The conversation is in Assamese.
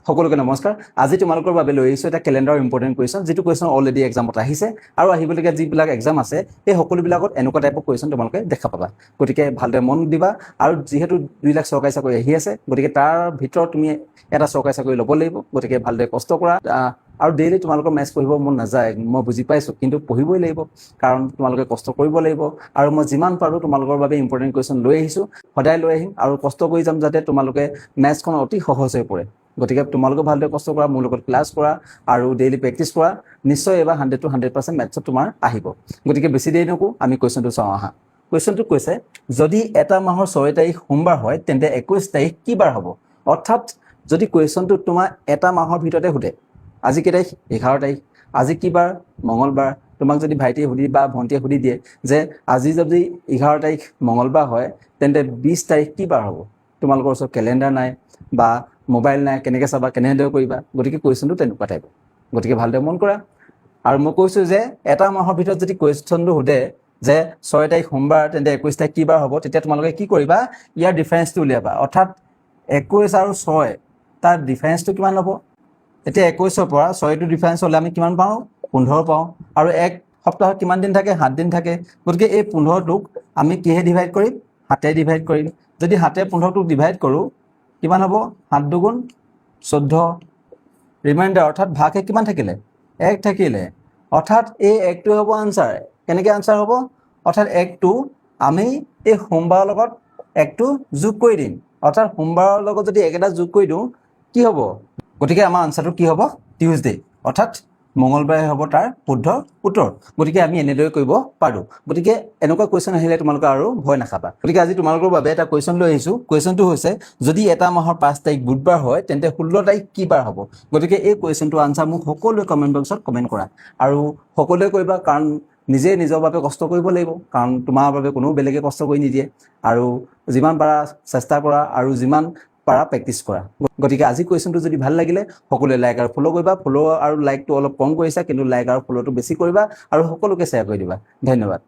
সকলোকে নমস্কাৰ। আজি তোমালোকৰ বাবে লৈ আহিছোঁ এটা কেলেণ্ডাৰ ইম্পৰ্টেণ্ট কুৱেশ্যন, যিটো কুৱেশ্যন অলৰেডি এক্সামত আহিছে আৰু আহিবলগীয়া যিবিলাক এক্সাম আছে, সেই সকলোবিলাকত এনেকুৱা টাইপৰ কুৱেশ্যন তোমালোকে দেখা পাবা। গতিকে ভালদৰে মন দিবা। আৰু যিহেতু 2 লাখ চৰকাৰী চাকৰি আহি আছে, গতিকে তাৰ ভিতৰত তুমি এটা চৰকাৰী চাকৰি ল'ব লাগিব। গতিকে ভালদৰে কষ্ট কৰা। আৰু ডেইলি তোমালোকৰ মেথছ পঢ়িব মন নাযায়, মই বুজি পাইছোঁ, কিন্তু পঢ়িবই লাগিব, কাৰণ তোমালোকে কষ্ট কৰিব লাগিব। আৰু মই যিমান পাৰোঁ তোমালোকৰ বাবে ইম্পৰ্টেণ্ট কুৱেশ্যন লৈ আহিছোঁ, সদায় লৈ আহিম আৰু কষ্ট কৰি যাম, যাতে তোমালোকে মেথছখন অতি সহজ হৈ পৰে। গতিকে তোমালোকে ভালদৰে কষ্ট কৰা, মোৰ লগত ক্লাছ কৰা আৰু ডেইলি প্ৰেক্টিছ কৰা। নিশ্চয় এইবাৰ 100 টু 100% মেথছত তোমাৰ আহিব। গতিকে বেছি দেৰি নকৰোঁ, আমি কুৱেশ্যনটো চাওঁ আহা। কুৱেশ্যনটো কৈছে, যদি এটা মাহৰ 6 তাৰিখ সোমবাৰ হয়, তেন্তে 21 তাৰিখ কি বাৰ হ'ব? অৰ্থাৎ যদি কুৱেশ্যনটো তোমাৰ এটা মাহৰ ভিতৰতে সোধে, আজি কেই তাৰিখ? 11 তাৰিখ। আজি কি বাৰ? মঙলবাৰ। তোমাক যদি ভাইটিয়ে সুধি বা ভণ্টিয়ে সুধি দিয়ে যে আজি যদি 11 তাৰিখ মঙলবাৰ হয়, তেন্তে 20 তাৰিখ কি বাৰ হ'ব? তোমালোকৰ ওচৰত কেলেণ্ডাৰ নাই বা মোবাইল নাই, কেনেকৈ চাবা, কেনেদৰে কৰিবা? গতিকে কুৱেশ্যনটো তেনেকুৱা টাইপৰ। গতিকে ভালদৰে মন কৰা। আৰু মই কৈছোঁ যে এটা মাহৰ ভিতৰত যদি কুৱেশ্যনটো সোধে যে 6 তাৰিখ সোমবাৰ, তেন্তে 21 তাৰিখ কি বাৰ হ'ব, তেতিয়া তোমালোকে কি কৰিবা? ইয়াৰ ডিফাৰেঞ্চটো উলিয়াবা। অৰ্থাৎ 21 আৰু 6, তাৰ ডিফাৰেঞ্চটো কিমান হ'ব? এতিয়া 21ৰ পৰা 6টো ডিফাৰেঞ্চ হ'লে আমি কিমান পাওঁ? 15 পাওঁ। আৰু এক সপ্তাহত কিমান দিন থাকে? 7 দিন থাকে। গতিকে এই 15টোক আমি কিহে ডিভাইড কৰিম? সাতে ডিভাইড কৰিম। যদি সাতে 15টোক ডিভাইড কৰোঁ, কিমান হ'ব? সাত দুগুণ 14। ৰিমাইণ্ডাৰ অৰ্থাৎ ভাগশেষ কিমান থাকিলে? এক থাকিলে। অৰ্থাৎ এই একটোৱে হ'ব আনচাৰ। কেনেকৈ আনচাৰ হ'ব? অৰ্থাৎ একটো আমি এই সোমবাৰৰ লগত একটো যোগ কৰি দিম। অৰ্থাৎ সোমবাৰৰ লগত যদি এক এটা যোগ কৰি দিওঁ, কি হ'ব? গতিকে আমাৰ আনচাৰটো কি হ'ব? টিউজডে, অৰ্থাৎ মঙলবাৰে হ'ব তাৰ শুদ্ধ উত্তৰ। গতিকে আমি এনেদৰে কৰিব পাৰোঁ। গতিকে এনেকুৱা কুৱেশ্যন আহিলে তোমালোকে আৰু ভয় নাখাবা। গতিকে আজি তোমালোকৰ বাবে এটা কুৱেশ্যন লৈ আহিছোঁ। কুৱেশ্যনটো হৈছে, যদি এটা মাহৰ 5 তাৰিখ বুধবাৰ হয়, তেন্তে 16 তাৰিখ কি বাৰ হ'ব? গতিকে এই কুৱেশ্যনটোৰ আনচাৰ মোক সকলোৱে কমেণ্ট বক্সত কমেণ্ট কৰা। আৰু সকলোৱে কৰিবা, কাৰণ নিজে নিজৰ বাবে কষ্ট কৰিব লাগিব, কাৰণ তোমাৰ বাবে কোনো বেলেগে কষ্ট কৰি নিদিয়ে। আৰু যিমান পাৰা চেষ্টা কৰা আৰু যিমান পাৰা প্ৰেক্টিছ কৰা। গতিকে আজি কুৱেশ্যনটো যদি ভাল লাগিলে, সকলোৱে লাইক আৰু ফ'ল' কৰিবা। ফ'ল' আৰু লাইকটো অলপ কম কৰিছা, কিন্তু লাইক আৰু ফ'ল'টো বেছি কৰিবা আৰু সকলোকে শ্বেয়াৰ কৰি দিবা। ধন্যবাদ।